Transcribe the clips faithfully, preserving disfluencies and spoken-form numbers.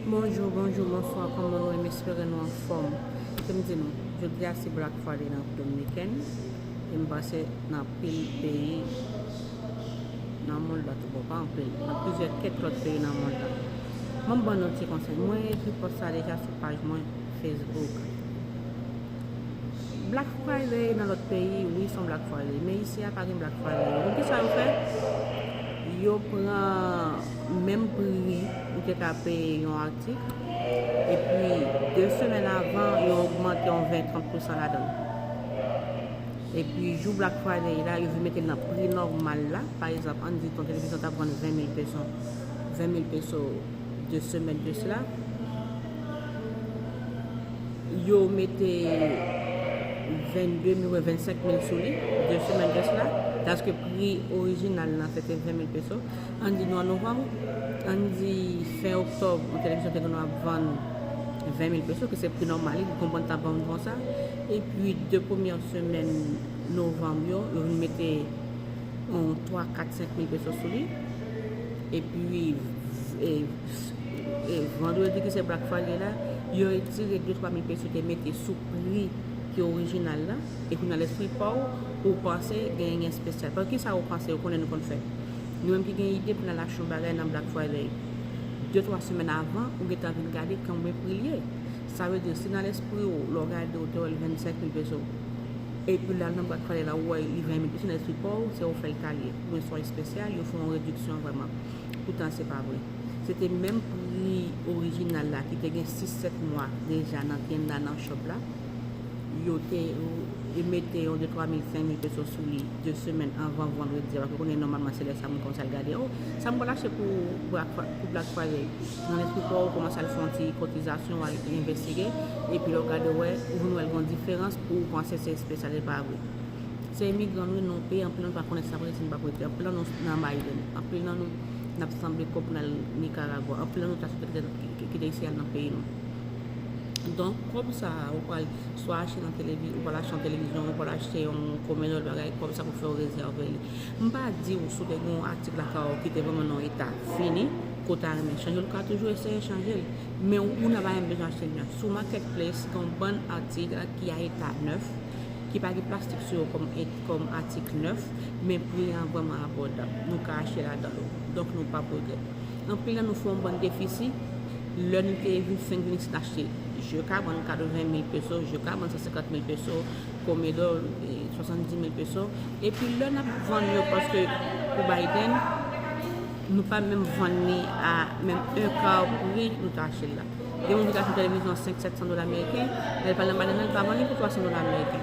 Bonjou, bonjou, bonswa, kòman nou ye? M espere nou anfòm. Kite m di nou, jodi a se Black Friday nan Repiblik Dominikèn, e m panse nan anpil peyi nan mond lan tou, bon, pa anpil, nan plizyè kèk lòt peyi nan mond lan. Ban m ban nou ti konsèy. Mwen ekri pòs sa deja sou paj mwen Facebook. Black Friday nan lòt peyi, wi, se yon Black Friday, men isi a pa gen Black Friday. Ou konn kisa yo fè? Yo pran menm pri ou te ka peye yon atik, epi de semèn avan, yo ogmante yon ven, trant pousan ladan l. Epi jou Black Friday la, yo vin mete l nan pri nòmal la. Pa egzanp, ann di ton televizyon t ap vann ven mil peso, ven mil peso de semèn de sila, yo mete vennde mil oubyen vennsenk mil sou li, de semèn de sila, paske pri orijinal lan se te ven mil peso. Ann di nou an novanm, ann di fen oktòb, yon televizyon te gentan ap vann ven mil peso, ki se pri nòmal li, li konprann t ap vann konsa. Epi de premyè semèn novanm yo, yo vin mete yon twa, kat, senk mil peso sou li. Epi, e, e, vandredi ki se Black Friday la, yo retire de, twa mil peso te mete sou pri ki orijinal la. E kounye a lespri pa w, ou panse gen anyen espesyal. Paske kisa ou panse, ou konnen nou konn fè? Nou menm ki gen ide pou n al achte yon bagay nan Black Friday, de, twa semèn avan, ou gentan vin gade konbyen pri l ye. Sa vle di, si nan lespri w, lè w gade, w te wè l vennsenk mil peso, epi l al nan Black Friday la, ou wè li ven mil peso, nan lespri pa w, se ou fè l ta l ye. Oubyen se yon espesyal, yo fè yon rediksyon vrèman. Poutan, se pa vre. Se te menm pri orijinal la ki te gen sis, sèt mwa deja nan tend la, nan shop la. Yo te, yo mete yon de, twa mil, senk mil peso sou li de semèn anvan vandredi a, paske konnen nòmalman se lè sa moun kòmanse al gade, o, sa m pral achte pou Black Fri-, pou Black Friday. Nan lespri pa w, ou kòmanse al fè yon ti kotizasyon, al envestige, epi lè w gade, w wè, ou vin wè l gen yon diferans, ou panse se espesyal, e pa vre. Se imigran nou ye, nou peye, anpil nan nou pa konnen si n ap rete, si n p ap rete. Anpil nan nou nan Biden. Anpil nan nou, n ap sanble kòb pou n al Nikaragwa. Anpil nan nou ta sot kite, kite isi al nan peyi nou. Donk, kòb sa a, ou pral swa achte nan televi-, ou pral achte yon televizyon, ou pral achte yon komedò bagay, kòb sa pou fè w rezève li. M pa di w si w te gen yon atik lakay ou ki te vrèman nan yon eta fini, ke w ta renmen chanje l, ou ka toujou eseye chanje l. Men ou, ou nan pa menm bezwen achte l nèf. Sou Marketplace, gen yon bann atik ki a eta nèf, ki pa gen plastik sou yo kòm, kòm atik nèf, men pri an vrèman abòdab. Nou ka achte ladan l. Donk, nou p ap regrèt. Anpil nan nou fè yon bann defisi. Lè nou te vin fenk vin isit achte, je ka vann katreven mil peso, je ka vann san senkant mil peso, komedò, e, swasanndis mil peso. Epi lè n ap vann yo, paske pou Biden, nou pa menm vann li a menm en ka pri nou ta achte l la. Gen moun ki ta achte yon televizyon senk, sèt san dola ameriken, lè l pral nan Biden nan, li pa vann li pou twa san dola ameriken.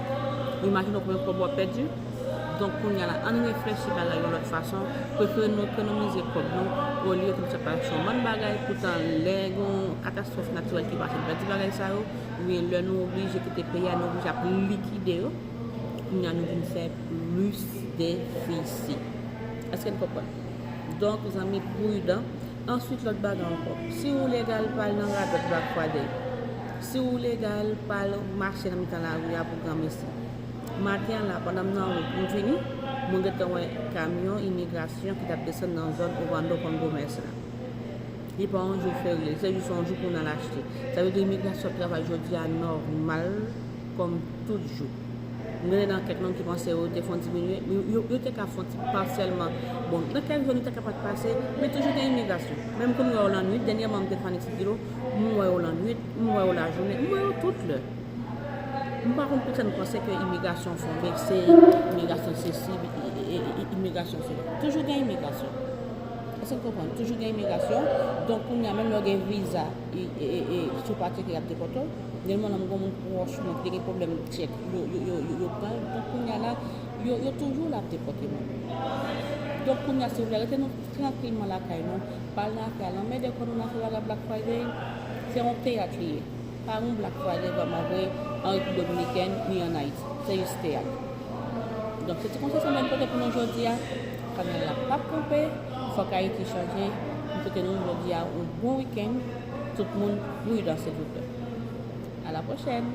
Ou imajine w konbyen kòb w ap pèdi? Donk, kounye a la, ann reflechi bagay yon lòt fason, prefere nou ekonomize kòb nou, olye ke nou sot al achte yon bann bagay, poutan lè gen yon katastwòf natirèl ki pase, nou pèdi bagay sa yo, oubyen lè nou oblije kite peyi a, nou oblije ap likide yo, kounye a nou vin fè plis defisi. Èske n konprann? Donk, zanmi, pridan. Answit, lòt bagay ankò. Si ou legal, pa al nan radòt Black Friday. Si ou legal, pa al mache nan mitan lari a pou granmesi. Maten an la, pandan m nan wout, m vini, mwen gentan wè kamyon imigrasyon ki t ap desann nan zòn Ovando Juan Gómez la. Li pa yon jou ferye, se jis yon jou pou n al achte. Sa vle di imigrasyon ap travay jodi a nòmal kòm tout jou. M gade nan kèk moun ki panse yo te fè yon diminye, yo, yo, yo te ka fè yon ti pasyèlman. Bon, nan kèk zòn, yo te ka pa t pase, men toujou gen imigrasyon. Menm kou n wè yo lannwit, dènyèman, m te fè yon ti dilo, m wè yo lannwit, m wè yo lajounen, m wè yo tout lè. M pa konn poukisa nou panse ke imigrasyon fè yon bese, imigrasyon sesi, i-, i-, i-, imigrasyon sela. Toujou gen imigrasyon. Èske n konprann? Toujou gen imigrasyon. Donk, kounye a, menm lè w gen viza, e, e, e, e, si w pa tcheke, y ap depòte w. Dènyèman, nan m gen yon moun pwòch mwen ki te gen pwoblèm tchèk, yo, yo, yo, yo, yo pran l. Donk, kounye a la, yo, yo toujou la ap depòte moun. Donk, kounye a, silvouplè, rete nou trankilman lakay nou. Pa al nan afè al anmède kò nou nan afè bagay Black Friday. Se yon teyat li ye. Pa gen Black Friday vrèman vre an Repiblik Dominikèn ni an Ayiti. Se jis teyat. Donk, se ti konsèy sa m vin pote pou nou jodi a. Kanal la p ap kanpe. Fòk Ayiti chanje. M swete nou jodi a yon bon wikenn. Tout moun pridan, silvouplè. A la pwochèn!